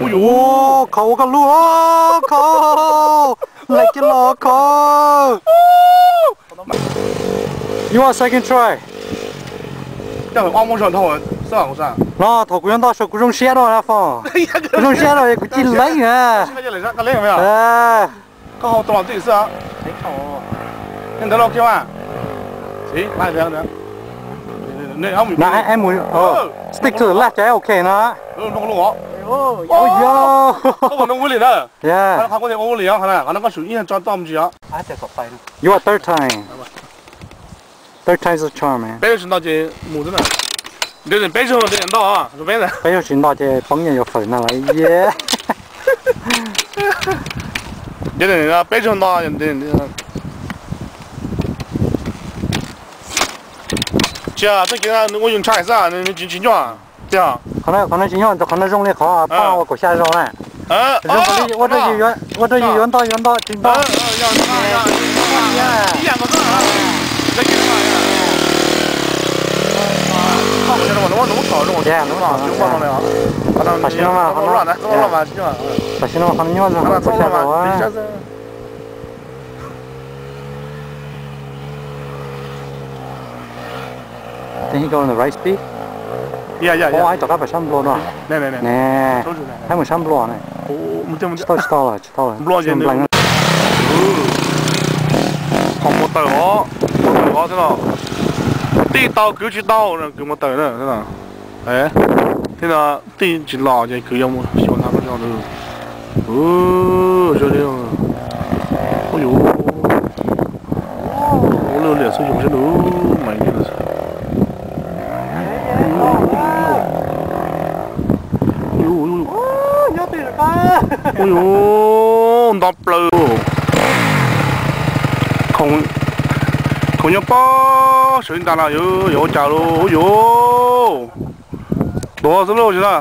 Ua, khov ua koj lub, khov, hle kiag los khov. Yuav second try. No thaum kuv yuav ntoj saum kuv zoo siab rau na Foom. Kuv zoo siab rau kuv cig leeb na. Ntawd los kiag mas. No, em mus, stick to the left, ok no. Yeah. You are third time. Third time's a charm, man. Peb zaug tsis nto ces mus xwb na. Peb zaug tsis nto ces poob nyiaj yuav fawm no lawm. Peb zaug nto. Tsis, txoj kev no nws ua yus ntshai xwb, nws tsis, tsis nyuaj. Qhov no tsis nyuaj, qhov no zoo li qhov poj ua kaum xya zaus na. Zoo li ua rau yus yuav ntoj yuav ntoj tsis ntoj. Tam sim no mas qhov no nyuaj zoo li qhov kaum xya zaus. Then he go on the right speed. Ua ib tom qab pam sab nplua no. Ne, thaib mus sab nplua ne. Tsis tau, tsis tau lawm, tsis tau lawm. Qhov mus tawm os, mus tawm os thiab no. Tij tau kwv tsis tau, kwv mus tawm na. Thiab no tij tsis los ces kwv yuav mus xyuas ntag no. Ua li, ua li xwb yus sab nus mas. Ua li, nto plaws. Khoom nyob pob sawv li ntawd no yuav ua cas lauj, ua li. Tuav xwb lauj, tsis na.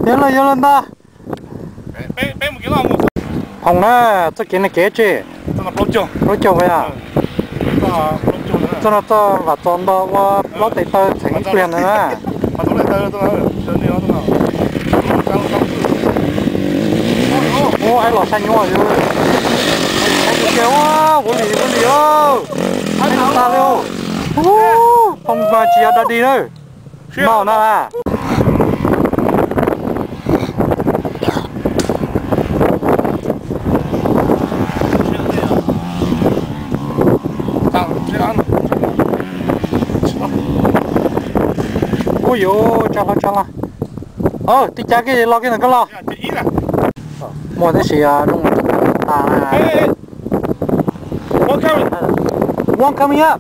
Yog los, yog los ntag. Phoom na, txoj kev no kev tsi? Plaub caug puas yog? Txoj no txoj vam txog nto ua plaub tes taw txheem ib pliag ntawd na. Ub, aib los sab nyuaj li. Aib cia ua, ua li, ua li. Aib tag li. Ub, phoom mas tsis yog da di na. No na. Ub yuv, tsa hlo tsa hlo. Tij Cab, koj los kiag ntawm koj los. Muaj tab sis zoo tas. One coming up.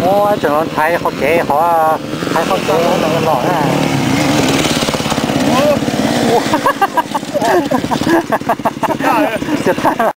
Ub, tseem los thaiv qhov kev, qhov thaiv qhov kev los na. Xiam tag.